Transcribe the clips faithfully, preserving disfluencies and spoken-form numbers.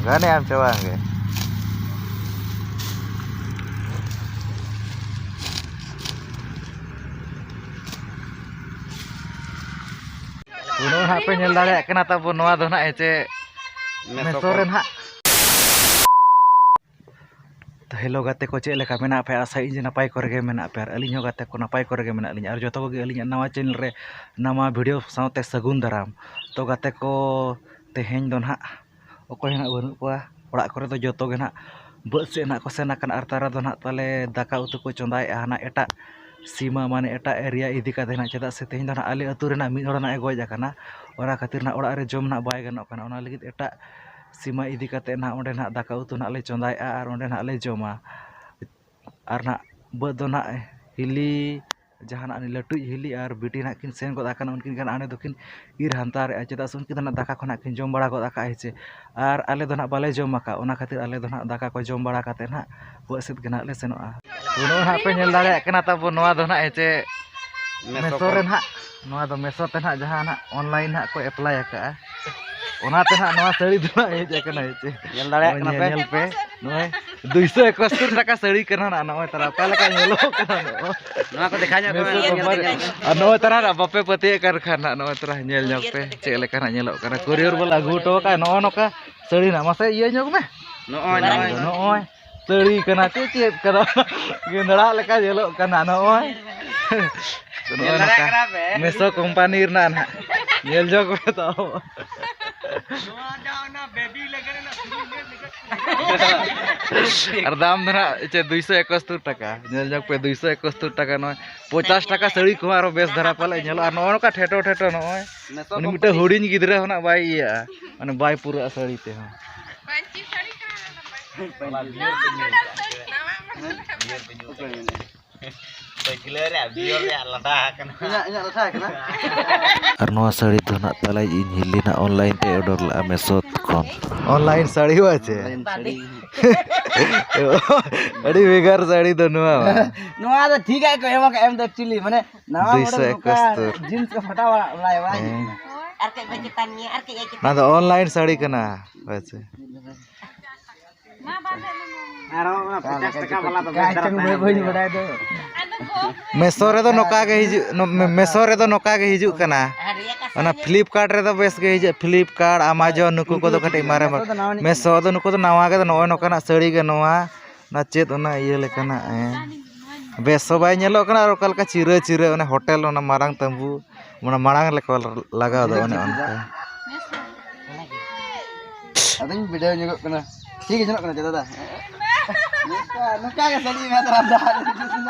ᱜᱟᱱᱮ ᱟᱢ ᱪᱟᱵᱟ ᱜᱮ᱾ ᱱᱚᱜᱼᱚᱭ ᱦᱟᱸᱜ ᱯᱮ ᱧᱮᱞ ᱫᱟᱲᱮᱭᱟᱜ ᱠᱟᱱᱟ ᱛᱟᱵᱚ, ᱱᱚᱣᱟ ᱫᱚ ᱱᱟᱦᱟᱜ ᱦᱮᱸᱪᱮ ᱢᱮᱥᱚ ᱢᱮᱥᱚ ᱨᱮ ᱠᱷᱚᱱ᱾ ᱱᱟᱦᱟᱜ᱾ ᱛᱚ ᱦᱮᱞᱳ ᱜᱟᱛᱮ ᱠᱚ, ᱪᱮᱫ ᱞᱮᱠᱟ ᱢᱮᱱᱟᱜ ᱯᱮᱭᱟ? ᱟᱥᱟᱭᱟᱹᱧ ᱡᱮ ᱱᱟᱯᱟᱭ ᱠᱚᱨᱮ ᱜᱮ ᱢᱮᱱᱟᱜ ᱯᱮᱭᱟ, ᱟᱨ ᱟᱹᱞᱤᱧ ᱦᱚᱸ ᱜᱟᱛᱮ ᱠᱚ ᱱᱟᱯᱟᱭ ᱠᱚᱨᱮ ᱜᱮ ᱢᱮᱱᱟᱜ ᱞᱤᱧᱟ, ᱟᱨ ᱡᱚᱛᱚ ᱠᱚᱜᱮ ᱟᱹᱞᱤᱧᱟᱜ ᱱᱟᱣᱟ ᱪᱮᱱᱮᱞ ᱨᱮ ᱱᱟᱣᱟ ᱵᱷᱤᱰᱤᱭᱳ ᱥᱟᱶᱛᱮ ᱥᱟᱹᱜᱩᱱ ᱫᱟᱨᱟᱢ᱾ ᱛᱚ ᱜᱟᱛᱮ ᱠᱚ, ᱛᱮᱦᱮᱧ ᱫᱚ ᱱᱟᱦᱟᱜ ᱚᱠᱚᱭ ᱦᱚᱸ ᱱᱟᱦᱟᱜ ᱵᱟᱹᱱᱩᱜ ᱠᱚᱣᱟ, ᱚᱲᱟᱜ ᱠᱚᱨᱮ ᱫᱚ ᱡᱚᱛᱚ ᱜᱮ ᱱᱟᱦᱟᱜ ᱵᱟᱹᱫᱽ ᱥᱮᱫ ᱱᱟᱦᱟᱜ ᱠᱚ ᱥᱮᱱ ᱟᱠᱟᱱᱟ, ᱟᱨ ᱛᱟᱨᱟ ᱫᱚ ᱱᱟᱦᱟᱜ ᱛᱟᱞᱮ ᱫᱟᱠᱟ ᱩᱛᱩ ᱠᱚ ᱪᱚᱸᱫᱟᱭᱮᱫᱼᱟ ᱦᱟᱱᱟ ᱮᱴᱟᱜ ᱥᱤᱢᱟᱹ, ᱢᱟᱱᱮ ᱮᱴᱟᱜ ᱮᱨᱤᱭᱟ ᱤᱫᱤ ᱠᱟᱛᱮ ᱱᱟᱦᱟᱜ, ᱪᱮᱫᱟᱜ ᱥᱮ ᱛᱮᱦᱮᱧ ᱫᱚ ᱱᱟᱦᱟᱜ ᱟᱞᱮ ᱟᱹᱛᱩ ᱨᱮᱱᱟᱜ ᱢᱤᱫ ᱦᱚᱲ ᱱᱟᱦᱟᱜ ᱮ ᱜᱚᱡ ᱟᱠᱟᱱᱟ, ᱚᱱᱟ ᱠᱷᱟᱹᱛᱤᱨ ᱱᱟᱦᱟᱜ ᱚᱲᱟᱜ ᱨᱮ ᱡᱚᱢ ᱱᱟᱦᱟᱜ ᱵᱟᱭ ᱜᱟᱱᱚᱜ ᱠᱟᱱᱟ, ᱚᱱᱟ ᱞᱟᱹᱜᱤᱫ ᱮᱴᱟᱜ ᱥᱤᱢᱟᱹ ᱤᱫᱤ ᱠᱟᱛᱮ ᱱᱟᱦᱟᱜ ᱚᱸᱰᱮ ᱱᱟᱦᱟᱜ ᱫᱟᱠᱟ ᱩᱛᱩ ᱱᱟᱦᱟᱜ ᱞᱮ ᱪᱚᱸᱫᱟᱭᱮᱫᱼᱟ ᱟᱨ ᱚᱸᱰᱮ ᱱᱟᱦᱟᱜ ᱞᱮ ᱡᱚᱢᱟ᱾ ᱟᱨ ᱱᱟᱦᱟᱜ ᱵᱟᱹᱫᱽ ᱫᱚ ᱱᱟᱦᱟᱜ ᱦᱤᱞᱤ, ᱡᱟᱦᱟᱱᱟᱜ ᱩᱱᱤ ᱞᱟᱹᱴᱩᱭᱤᱡ ᱦᱤᱞᱤ ᱟᱨ ᱵᱤᱴᱤ ᱱᱟᱦᱟᱜ ᱠᱤᱱ ᱥᱮᱱ ᱜᱚᱫ ᱟᱠᱟᱱᱟ, ᱩᱱᱠᱤᱱ ᱜᱮ ᱱᱟᱦᱟᱜ ᱚᱸᱰᱮ ᱫᱚᱠᱤᱱ ᱤᱨ ᱦᱟᱱᱛᱟᱲᱮᱜᱼᱟ, ᱪᱮᱫᱟᱜ ᱥᱮ ᱩᱱᱠᱤᱱ ᱫᱚ ᱱᱟᱦᱟᱜ ᱫᱟᱠᱟ ᱠᱚ ᱱᱟᱦᱟᱜ ᱠᱤᱱ ᱡᱚᱢ ᱵᱟᱲᱟ ᱜᱚᱫ ᱟᱠᱟᱫᱼᱟ, ᱦᱮᱸ ᱪᱮ᱾ ᱟᱨ ᱟᱞᱮ ᱫᱚ ᱱᱟᱦᱟᱜ ᱵᱟᱞᱮ ᱡᱚᱢ ᱟᱠᱟᱫ, ᱚᱱᱟ ᱠᱷᱟᱹᱛᱤᱨ ᱟᱞᱮ ᱫᱚ ᱱᱟᱦᱟᱜ ᱫᱟᱠᱟ ᱠᱚ ᱡᱚᱢ ᱵᱟᱲᱟ ᱠᱟᱛᱮ ᱱᱟᱦᱟᱜ ᱚᱲᱟᱜ ᱥᱮᱫ ᱜᱮ ᱱᱟᱦᱟᱜ ᱞᱮ ᱥᱮᱱᱚᱜᱼᱟ᱾ ᱱᱚᱜᱼᱚᱭ ᱱᱟᱦᱟᱜ ᱯᱮ ᱧᱮᱞ ᱫᱟᱲᱮᱭᱟᱜ ᱠᱟᱱᱟ ᱛᱟᱵᱚ, ᱱᱚᱣᱟ ᱫᱚ ᱱᱟᱦᱟᱜ ᱦᱮᱸ ᱪᱮ ᱢᱮᱥᱚ ᱢᱮᱥᱚ ᱨᱮ ᱠᱷᱚᱱ᱾ ᱱᱟᱦᱟᱜ, ᱱᱚᱣᱟ ᱫᱚ ᱢᱮᱥᱚ ᱛᱮ ᱱᱟᱦᱟᱜ ᱡᱟᱦᱟᱸ ᱱᱟᱦᱟᱜ ᱚᱱᱞᱟᱭᱤᱱ ᱱᱟᱦᱟᱜ ᱠᱚ ᱮᱯᱞᱟᱭ ᱟᱠᱟᱫᱼᱟ, ᱚᱱᱟᱛᱮ ᱱᱟᱦᱟᱜ ᱱᱚᱣᱟ ᱥᱟᱹᱲᱤ ᱫᱚ ᱱᱟᱦᱟᱜ ᱦᱮᱡ ᱟᱠᱟᱱᱟ, ᱦᱮᱸ ᱪᱮ᱾ ᱧᱮᱞ ᱫᱟᱲᱮᱭᱟᱜ ᱱᱚᱜᱼᱚᱭ ᱠᱟᱱᱟ ᱯᱮ? ᱧᱮᱞ ᱯᱮ, ᱱᱚᱜᱼᱚᱭ ᱫᱩᱭᱥᱚ ᱮᱠᱟᱛᱛᱳᱨ ᱴᱟᱠᱟ ᱥᱟᱹᱲᱤ ᱠᱟᱱᱟ ᱱᱟᱦᱟᱜ, ᱱᱚᱜᱼᱚᱭ ᱛᱟᱨᱟ ᱚᱠᱟ ᱞᱮᱠᱟ ᱧᱮᱞᱚᱜ ᱠᱟᱱᱟ ᱱᱚᱜᱼᱚᱭ᱾ ᱱᱚᱣᱟ ᱠᱚ ᱫᱮᱠᱷᱟᱣ ᱧᱚᱜ ᱠᱚ ᱢᱮ, ᱢᱮᱥᱚ ᱧᱮᱞ ᱠᱚᱯᱟᱨ᱾ ᱧᱮᱞ ᱧᱮᱞ᱾ ᱟᱨ ᱱᱚᱜᱼᱚᱭ ᱛᱟᱨᱟ ᱱᱟᱦᱟᱜ ᱵᱟᱯᱮ ᱯᱟᱹᱛᱭᱟᱹᱜ ᱠᱟᱱ ᱠᱷᱟᱱ ᱱᱟᱦᱟᱜ, ᱱᱚᱜᱼᱚᱭ ᱛᱟᱨᱟ ᱧᱮᱞ ᱧᱚᱜ ᱯᱮ ᱪᱮᱫ ᱞᱮᱠᱟ ᱱᱟᱦᱟᱜ ᱧᱮᱞᱚᱜ ᱠᱟᱱᱟ᱾ ᱠᱩᱨᱤᱭᱚᱨ ᱵᱟᱞᱟ ᱟᱹᱜᱩ ᱦᱚᱴᱚ ᱟᱠᱟᱫ ᱱᱚᱜᱼᱚ ᱱᱚᱝᱠᱟ ᱥᱟᱹᱲᱤ ᱱᱟᱦᱟᱜ, ᱢᱟᱥᱮ ᱤᱭᱟᱹ ᱧᱚᱜ ᱢᱮ᱾ ᱱᱚᱜᱼᱚᱭ, ᱱᱚᱜᱼᱚᱭ᱾ ᱱᱚᱜᱼᱚᱭ᱾ ᱥᱟᱹᱲᱤ ᱠᱟᱱᱟ ᱪᱮ ᱪᱮᱫ ᱠᱟᱱᱟ? ᱜᱮᱸᱫᱽᱲᱟᱜ ᱞᱮᱠᱟ ᱧᱮᱞᱚᱜ ᱠᱟᱱᱟ ᱱᱚᱜᱼᱚᱭ᱾ ᱱᱚᱜᱼᱚᱭ ᱧᱮᱞ ᱫᱟᱲᱮᱭᱟᱜ ᱱᱚᱝᱠᱟ ᱠᱟᱱᱟ ᱯᱮ? ᱢᱮᱥᱳ ᱠᱳᱢᱯᱟᱱᱤ ᱨᱮᱱᱟᱜ ᱱᱟᱦᱟᱜ᱾ ᱧᱮᱞ ᱡᱚᱝ ᱯᱮ ᱛᱚ᱾ ᱱᱚᱣᱟ ᱫᱚ ᱚᱱᱟ ᱵᱮᱵᱤ ᱞᱟᱹᱜᱤᱫ ᱨᱮᱱᱟᱜ ᱥᱩᱱᱩᱢ ᱧᱮᱞ ᱞᱟᱹᱜᱤᱫ᱾ ᱟᱨ ᱫᱟᱢ ᱫᱚ ᱱᱟᱦᱟᱜ ᱪᱮ ᱫᱩᱭᱥᱚ ᱮᱠᱟᱛᱛᱳᱨ ᱴᱟᱠᱟ᱾ ᱧᱮᱞ ᱡᱚᱝ ᱯᱮ, ᱫᱩᱭᱥᱚ ᱮᱠᱟᱛᱛᱳᱨ ᱴᱟᱠᱟ᱾ ᱱᱚᱜᱼᱚᱭ ᱯᱚᱪᱟᱥ ᱴᱟᱠᱟ ᱥᱟᱹᱲᱤ ᱠᱚᱦᱚᱸ ᱟᱨᱚ ᱵᱮᱥ ᱫᱷᱟᱨᱟ ᱯᱟᱞᱮ ᱧᱮᱞᱚᱜᱼᱟ᱾ ᱟᱨ ᱱᱚᱜᱼᱚ ᱱᱚᱝᱠᱟ ᱴᱷᱮᱴᱚ ᱴᱷᱮᱴᱚ ᱱᱚᱜᱼᱚᱭ᱾ ᱢᱮᱥᱳ ᱩᱱᱤ ᱢᱤᱫᱴᱮᱱ ᱠᱳᱢᱯᱟᱱᱤ᱾ ᱦᱩᱰᱤᱧ ᱜᱤᱫᱽᱨᱟᱹ ᱦᱚᱸ ᱱᱟᱜ ᱵᱟᱭ ᱤᱭᱟᱹᱜᱼᱟ, ᱢᱟᱱᱮ ᱵᱟᱭ ᱯᱩᱨᱟᱹᱜᱼᱟ ᱥᱟᱹᱲᱤ ᱛᱮᱦᱚᱸ᱾ ᱯᱟᱹᱧᱪᱤ ᱥᱟᱹᱲᱤ ᱠᱟᱱᱟ ᱚᱱᱟ ᱫᱚ, ᱯᱟᱹᱧᱪᱤ᱾ ᱱᱟᱣᱟ ᱢᱚᱰᱮᱞ ᱥᱟᱹᱲᱤ, ᱱᱟᱣᱟ ᱢᱚᱰᱮᱞ᱾ ᱯᱟᱹᱪᱷᱞᱟᱹ ᱨᱮᱭᱟᱜ ᱵᱤᱭᱚᱨ ᱨᱮᱭᱟᱜ ᱞᱟᱴᱷᱟ ᱟᱠᱟᱱᱟ᱾ ᱤᱧᱟᱹᱜ, ᱤᱧᱟᱹᱜ ᱞᱟᱴᱷᱟ ᱟᱠᱟᱱᱟ᱾ ᱟᱨ ᱱᱚᱣᱟ ᱥᱟᱹᱲᱤ ᱫᱚ ᱱᱟᱜ ᱛᱟᱞᱟᱭ ᱤᱧ ᱦᱤᱞᱤ ᱱᱟᱜ online ᱛᱮ order ᱞᱮᱫᱼᱟ ᱢᱮᱥᱳ ᱠᱷᱚᱱ᱾ Online ᱥᱟᱹᱲᱤ ᱵᱟᱝ ᱪᱮ? Online ᱥᱟᱹᱲᱤ᱾ ᱟᱹᱰᱤ ᱵᱷᱮᱜᱟᱨ ᱥᱟᱹᱲᱤ ᱫᱚ ᱱᱚᱣᱟ ᱵᱟᱝ? ᱱᱚᱣᱟ ᱫᱚ ᱴᱷᱤᱠ ᱜᱮ ᱠᱚ ᱮᱢ ᱟᱠᱟᱫ, ᱮᱢ ᱫᱚ actually, ᱢᱟᱱᱮ, ᱱᱟᱣᱟ ᱫᱩᱭᱥᱚ ᱢᱚᱰᱮᱞ ᱱᱚᱝᱠᱟ ᱮᱠᱟᱛᱛᱳᱨ᱾ Jeans ᱠᱚ ᱯᱷᱟᱴᱟᱣ ᱵᱟᱲᱟ ᱞᱟᱭ ᱵᱟᱭ ᱦᱮᱸ᱾ ᱟᱨ ᱠᱟᱹᱡ ᱵᱟᱭ ᱪᱮᱛᱟᱱ ᱜᱮᱭᱟ, ᱟᱨ ᱠᱟᱹᱡ ᱮ ᱪᱮᱛᱟᱱ ᱱᱚᱣᱟ ᱫᱚ online ᱥᱟᱹᱲᱤ ᱠᱟᱱᱟ, ᱦᱳᱭ ᱥᱮ᱾ ᱟᱨᱚ ᱚᱱᱟ ᱯᱚᱧᱪᱟᱥ ᱴᱟᱠᱟ ᱵᱟᱞᱟ ᱫᱚ ᱵᱮᱥ ᱫᱷᱟᱨᱟ ᱛᱟᱦᱮᱱ ᱦᱩᱭᱩᱜᱼᱟ᱾ ᱢᱮᱥᱳ ᱨᱮᱫᱚ ᱱᱚᱝᱠᱟ ᱜᱮ ᱦᱤᱡᱩᱜ, ᱱᱚ-, ᱢᱮ-, ᱢᱮᱥᱳ ᱨᱮᱫᱚ ᱱᱚᱝᱠᱟ ᱜᱮ ᱦᱤᱡᱩᱜ ᱠᱟᱱᱟ᱾ ᱚᱱᱟ ᱯᱷᱞᱤᱯᱠᱟᱨᱴ ᱨᱮᱫᱚ ᱵᱮᱥ ᱜᱮ ᱦᱤᱡᱩᱜᱼᱟ, ᱯᱷᱞᱤᱯᱠᱟᱨᱴ, ᱟᱢᱟᱡᱚᱱ, ᱱᱩᱠᱩ ᱠᱚᱫᱚ ᱠᱟᱹᱴᱤᱡ ᱢᱟᱨᱮ ᱢᱟᱨᱮ᱾ ᱢᱮᱥᱳ ᱫᱚ ᱱᱩᱠᱩ ᱫᱚ ᱱᱟᱣᱟ ᱜᱮ, ᱱᱚᱜᱼᱚᱭ ᱱᱚᱝᱠᱟᱱᱟᱜ ᱥᱟᱹᱲᱤ ᱜᱮ ᱱᱚᱣᱟ, ᱚᱱᱟ ᱪᱮᱫ ᱚᱱᱟ ᱤᱭᱟᱹ ᱞᱮᱠᱟᱱᱟᱜ, ᱮ, ᱵᱮᱥ ᱦᱚᱸ ᱵᱟᱭ ᱧᱮᱞᱚᱜ ᱠᱟᱱᱟ ᱟᱨ ᱚᱠᱟ ᱞᱮᱠᱟ ᱪᱤᱨᱟᱹ ᱪᱤᱨᱟᱹ, ᱚᱱᱮ ᱦᱳᱴᱮᱞ ᱚᱱᱟ ᱢᱟᱨᱟᱝ ᱛᱟᱹᱢᱵᱩ, ᱢᱟᱱᱮ ᱢᱟᱲᱟᱝ ᱞᱮᱠᱟ ᱞᱟᱜᱟᱣ ᱫᱚ ᱚᱱᱮ ᱚᱱᱠᱟ᱾ ᱟᱫᱚᱧ ᱵᱷᱤᱰᱤᱭᱳ ᱧᱚᱜᱚᱜ ᱠᱟᱱᱟ᱾ ᱴᱷᱤᱠ ᱜᱮ ᱧᱮᱞᱚᱜ ᱠᱟᱱᱟ ᱪᱮ ᱫᱟᱫᱟ? ᱱᱚᱝᱠᱟ, ᱱᱚᱝᱠᱟ ᱜᱮ ᱥᱟᱹᱨᱤ ᱢᱮ ᱛᱟᱨᱟ ᱫᱟ᱾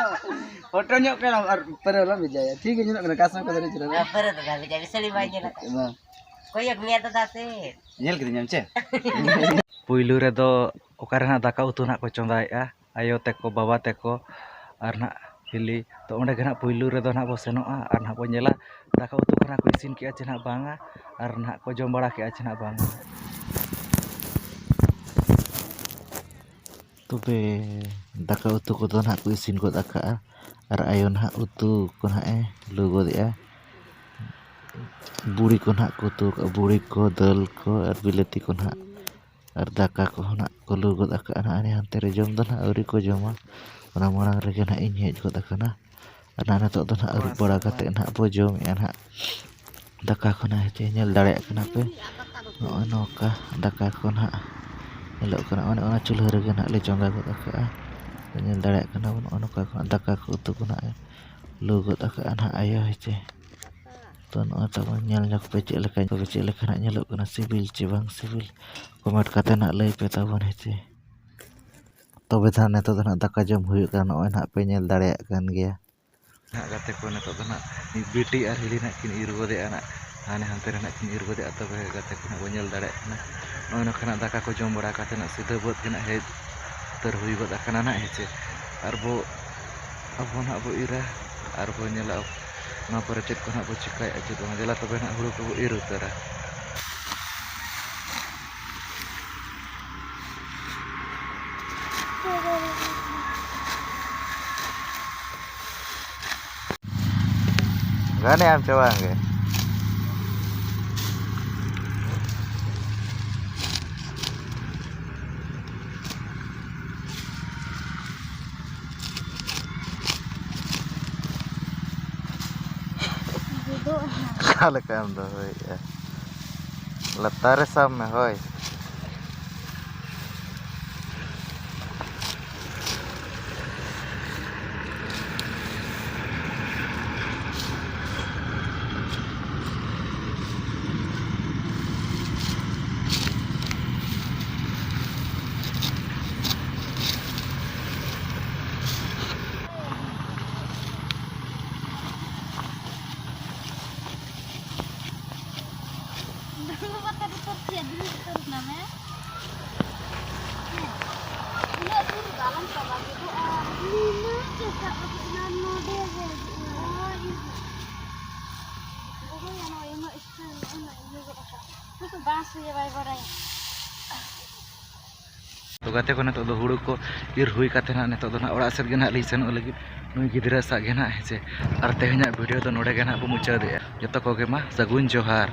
ᱯᱷᱳᱴᱳ ᱧᱚᱜ ᱠᱟᱱᱟ ᱟᱨ ᱯᱟᱹᱨᱟᱹ ᱵᱟᱢ ᱵᱷᱮᱡᱟᱭᱟ᱾ ᱴᱷᱤᱠ ᱜᱮ ᱧᱮᱞᱚᱜ ᱠᱟᱱᱟ, ᱠᱟᱥᱢᱟ ᱠᱚ ᱥᱟᱹᱨᱤ ᱪᱮᱦᱨᱟ᱾ ᱯᱟᱹᱨᱟᱹ ᱫᱚ ᱵᱟᱝ ᱵᱷᱮᱡᱟᱭᱟ, ᱥᱟᱹᱨᱤ ᱵᱟᱭ ᱧᱮᱞᱚᱜ ᱠᱟᱱᱟ᱾ ᱵᱟᱝ᱾ ᱠᱚᱭᱚᱜ ᱢᱮᱭᱟ ᱫᱟᱫᱟ ᱥᱮ᱾ ᱧᱮᱞ ᱠᱤᱫᱤᱧᱟᱢ ᱪᱮ? ᱯᱩᱭᱞᱩ ᱨᱮᱫᱚ ᱚᱠᱟᱨᱮ ᱱᱟᱦᱟᱜ ᱫᱟᱠᱟ ᱩᱛᱩ ᱱᱟᱦᱟᱜ ᱠᱚ ᱪᱚᱸᱫᱟᱭᱮᱫᱼᱟ, ᱟᱭᱳ ᱛᱟᱠᱚ, ᱵᱟᱵᱟ ᱛᱟᱠᱚ ᱟᱨ ᱱᱟᱦᱟᱜ ᱦᱤᱞᱤ᱾ ᱛᱚ, ᱚᱸᱰᱮ ᱜᱮ ᱱᱟᱦᱟᱜ ᱯᱩᱭᱞᱩ ᱨᱮᱫᱚ ᱱᱟᱦᱟᱜ ᱵᱚ ᱥᱮᱱᱚᱜᱼᱟ ᱟᱨ ᱱᱟᱦᱟᱜ ᱵᱚ ᱧᱮᱞᱟ ᱫᱟᱠᱟ ᱩᱛᱩ ᱠᱚ ᱱᱟᱦᱟᱜ ᱠᱚ ᱤᱥᱤᱱ ᱠᱮᱜᱼᱟ ᱪᱮ ᱱᱟᱦᱟᱜ ᱵᱟᱝᱟ, ᱟᱨ ᱱᱟᱦᱟᱜ ᱠᱚ ᱡᱚᱢ ᱵᱟᱲᱟ ᱠᱮᱜᱼᱟ ᱪᱮ ᱱᱟᱦᱟᱜ ᱵᱟᱝᱟ᱾ ᱛᱚᱵᱮ ᱫᱟᱠᱟ ᱩᱛᱩ ᱠᱚᱫᱚ ᱱᱟᱦᱟᱜ ᱠᱚ ᱤᱥᱤᱱ ᱜᱚᱫ ᱟᱠᱟᱜᱼᱟ, ᱟᱨ ᱟᱭᱳ ᱱᱟᱦᱟᱜ ᱩᱛᱩ ᱠᱚ ᱱᱟᱦᱟᱜ ᱮ ᱞᱩ ᱜᱚᱫᱮᱜᱼᱟ᱾ ᱵᱩᱲᱤ ᱠᱚ ᱱᱟᱦᱟᱜ ᱠᱚ ᱩᱛᱩ ᱟᱠᱟᱜᱼᱟ, ᱵᱩᱲᱤ ᱠᱚ, ᱫᱟᱹᱞ ᱠᱚ ᱟᱨ ᱵᱤᱞᱟᱹᱛᱤ ᱠᱚ ᱱᱟᱦᱟᱜ᱾ ᱟᱨ ᱫᱟᱠᱟ ᱠᱚᱦᱚᱸ ᱱᱟᱦᱟᱜ ᱠᱚ ᱞᱩ ᱜᱚᱫ ᱟᱠᱟᱜᱼᱟ ᱱᱟᱦᱟᱜ᱾ ᱦᱟᱱᱮ ᱦᱟᱱᱛᱮ ᱨᱮ ᱡᱚᱢ ᱫᱚ ᱱᱟᱦᱟᱜ ᱟᱹᱣᱨᱤ ᱠᱚ ᱡᱚᱢᱟ, ᱚᱱᱟ ᱢᱟᱲᱟᱝ ᱨᱮᱜᱮ ᱱᱟᱦᱟᱜ ᱤᱧ ᱦᱮᱡ ᱜᱚᱫ ᱟᱠᱟᱱᱟ᱾ ᱟᱨ ᱱᱟᱦᱟᱜ ᱱᱤᱛᱚᱜ ᱫᱚ ᱱᱟᱦᱟᱜ ᱟᱹᱨᱩᱵ ᱵᱟᱲᱟ ᱠᱟᱛᱮᱫ ᱱᱟᱦᱟᱜ ᱵᱚ ᱡᱚᱢᱮᱜᱼᱟ ᱱᱟᱦᱟᱜ᱾ ᱫᱟᱠᱟ ᱠᱚ ᱱᱟᱦᱟᱜ ᱦᱮᱸᱪᱮ ᱧᱮᱞ ᱫᱟᱲᱮᱭᱟᱜ ᱠᱟᱱᱟ ᱯᱮ, ᱱᱚᱜᱼᱚᱭ ᱱᱚᱝᱠᱟ ᱫᱟᱠᱟ ᱠᱚ ᱱᱟᱦᱟᱜ ᱧᱮᱞᱚᱜ ᱠᱟᱱᱟ᱾ ᱚᱱᱮ ᱚᱱᱟ ᱪᱩᱞᱦᱟᱹ ᱨᱮᱜᱮ ᱱᱟᱦᱟᱜ ᱞᱮ ᱪᱚᱸᱫᱟ ᱜᱚᱫ ᱟᱠᱟᱜᱼᱟ᱾ ᱧᱮᱞ ᱫᱟᱲᱮᱭᱟᱜ ᱠᱟᱱᱟ ᱵᱚᱱ, ᱱᱚᱜᱼᱚᱭ ᱱᱚᱝᱠᱟ ᱠᱚ ᱫᱟᱠᱟ ᱠᱚ ᱩᱛᱩ ᱠᱚ ᱱᱟᱦᱟᱜ ᱞᱩ ᱜᱚᱫ ᱟᱠᱟᱜᱼᱟ ᱱᱟᱦᱟᱜ ᱟᱭᱳ ᱦᱮᱸᱪᱮ᱾ ᱛᱚ, ᱱᱚᱜᱼᱚᱭ ᱛᱟᱵᱚᱱ ᱧᱮᱞ ᱧᱚᱜ ᱯᱮ ᱪᱮᱫ ᱞᱮᱠᱟ, ᱛᱚᱵᱮ ᱪᱮᱫ ᱞᱮᱠᱟ ᱱᱟᱦᱟᱜ ᱧᱮᱞᱚᱜ ᱠᱟᱱᱟ, ᱥᱤᱵᱤᱞ ᱪᱮ ᱵᱟᱝ ᱥᱤᱵᱤᱞ, ᱠᱚᱢᱮᱱᱴ ᱠᱟᱛᱮ ᱱᱟᱦᱟᱜ ᱞᱟᱹᱭ ᱯᱮ ᱛᱟᱵᱚᱱ ᱦᱮᱸᱪᱮ᱾ ᱛᱚᱵᱮ ᱫᱚ ᱱᱟᱦᱟᱜ ᱱᱤᱛᱚᱜ ᱫᱚ ᱱᱟᱦᱟᱜ ᱫᱟᱠᱟ ᱡᱚᱢ ᱦᱩᱭᱩᱜ ᱠᱟᱱᱟ, ᱱᱚᱜᱼᱚᱭ ᱱᱟᱦᱟᱜ ᱯᱮ ᱧᱮᱞ ᱫᱟᱲᱮᱭᱟᱜ ᱠᱟᱱ ᱜᱮᱭᱟ᱾ ᱱᱟᱦᱟᱜ ᱜᱟᱛᱮ ᱠᱚ ᱱᱤᱛᱚᱜ ᱫᱚ ᱱᱟᱦᱟᱜ ᱵᱤᱴᱤ ᱟᱨ ᱦᱤᱞᱤ ᱱᱟᱦᱟᱜ ᱠᱤᱱ ᱤᱨ ᱜᱚᱫᱮᱜᱼᱟ ᱱᱟᱦᱟᱜ, ᱦᱟᱱᱮ ᱦᱟᱱᱛᱮ ᱨᱮ ᱱᱟᱦᱟᱜ ᱠᱤᱱ ᱤᱨ ᱜᱚᱫᱮᱜᱼᱟ᱾ ᱛᱚᱵᱮ ᱜᱟᱛᱮ ᱠᱚ ᱱᱟᱦᱟᱜ ᱵᱚᱱ ᱧᱮᱞ ᱫᱟᱲᱮᱭᱟᱜ ᱠᱟᱱᱟ, ᱱᱚᱜᱼᱚᱭ ᱱᱚᱝᱠᱟ ᱱᱟᱦᱟᱜ ᱫᱟᱠᱟ ᱠᱚ ᱡᱚᱢ ᱵᱟᱲᱟ ᱠᱟᱛᱮ ᱱᱟᱦᱟᱜ ᱥᱤᱫᱷᱟᱹ ᱵᱟᱹᱫᱽ ᱜᱮ ᱱᱟᱦᱟᱜ ᱦᱮᱡ ᱩᱛᱟᱹᱨ ᱦᱩᱭ ᱜᱚᱫ ᱟᱠᱟᱱᱟ ᱱᱟᱦᱟᱜ ᱦᱮᱸᱪᱮ᱾ ᱟᱨ ᱵᱚ, ᱟᱵᱚ ᱱᱟᱦᱟᱜ ᱵᱚ ᱤᱨᱟ ᱟᱨ ᱵᱚ ᱧᱮᱞᱟ ᱱᱚᱣᱟ ᱯᱚᱨᱮ ᱪᱮᱫ ᱠᱚ ᱱᱟᱦᱟᱜ ᱵᱚ ᱪᱤᱠᱟᱹᱭᱟ, ᱪᱮᱫ ᱵᱟᱝ᱾ ᱫᱮᱞᱟ ᱛᱚᱵᱮ ᱱᱟᱦᱟᱜ ᱦᱩᱲᱩ ᱠᱚᱵᱚ ᱤᱨ ᱩᱛᱟᱹᱨᱟ᱾ ᱜᱟᱱᱮᱜ ᱟᱢ ᱪᱮ ᱵᱟᱝ ᱜᱮ? ᱚᱠᱟ ᱞᱮᱠᱟᱢ ᱫᱚᱦᱚᱭᱮᱫᱼᱟ? ᱞᱟᱛᱟᱨ ᱨᱮ ᱥᱟᱵ ᱢᱮ, ᱦᱳᱭ᱾ ᱫᱩᱲᱩᱵ ᱠᱟᱛᱮ ᱫᱚ ᱪᱮᱫ ᱫᱩᱲᱩᱵ ᱩᱛᱟᱹᱨ ᱮᱱᱟᱢ, ᱦᱮᱸ? ᱦᱮᱸ᱾ ᱩᱱᱟᱹᱜ ᱥᱩᱨ ᱫᱚ ᱟᱞᱚᱢ ᱪᱟᱞᱟᱜ ᱜᱚᱫᱚᱜᱼᱟ᱾ ᱱᱩᱱᱟᱹᱜ ᱪᱮᱦᱨᱟ ᱩᱫᱩᱜ ᱮᱱᱟ, ᱱᱚᱰᱮ ᱜᱮ ᱦᱤᱡᱩᱜ ᱢᱮ᱾ ᱦᱳᱭ, ᱦᱤᱡᱩᱜ᱾ ᱜᱚᱜᱚᱭᱟ, ᱱᱚᱜᱼᱚᱭ ᱩᱱᱟᱹᱜ ᱥᱴᱟᱭᱤᱞ, ᱩᱱᱟᱹᱜ ᱤᱭᱟᱹ ᱜᱚᱫ ᱟᱠᱟᱫ᱾ ᱱᱩᱠᱩ ᱵᱟᱝ ᱥᱩᱭᱟᱹ ᱵᱟᱭ ᱵᱟᱲᱟᱭᱟ᱾ ᱛᱚ ᱜᱟᱛᱮ ᱠᱚ, ᱱᱤᱛᱚᱜ ᱫᱚ ᱦᱩᱲᱩ ᱠᱚ ᱤᱨ ᱦᱩᱭ ᱠᱟᱛᱮ ᱱᱟᱦᱟᱜ ᱱᱤᱛᱚᱜ ᱫᱚ ᱱᱟᱦᱟᱜ ᱚᱲᱟᱜ ᱥᱮᱫ ᱜᱮ ᱱᱟᱦᱟᱜ ᱞᱤᱧ ᱥᱮᱱᱚᱜ ᱞᱟᱹᱜᱤᱫ, ᱱᱩᱭ ᱜᱤᱫᱽᱨᱟᱹ ᱥᱟᱶ ᱜᱮ ᱱᱟᱦᱟᱜ, ᱦᱮᱸ ᱥᱮ᱾ ᱟᱨ ᱛᱮᱦᱮᱧᱟᱜ ᱵᱷᱤᱰᱤᱭᱳ ᱫᱚ ᱱᱚᱰᱮ ᱜᱮ ᱱᱟᱦᱟᱜ ᱵᱚ ᱢᱩᱪᱟᱹᱫᱮᱜᱼᱟ᱾ ᱡᱚᱛᱚ ᱠᱚᱜᱮ ᱢᱟ ᱥᱟᱹᱜᱩᱱ ᱡᱚᱦᱟᱨ᱾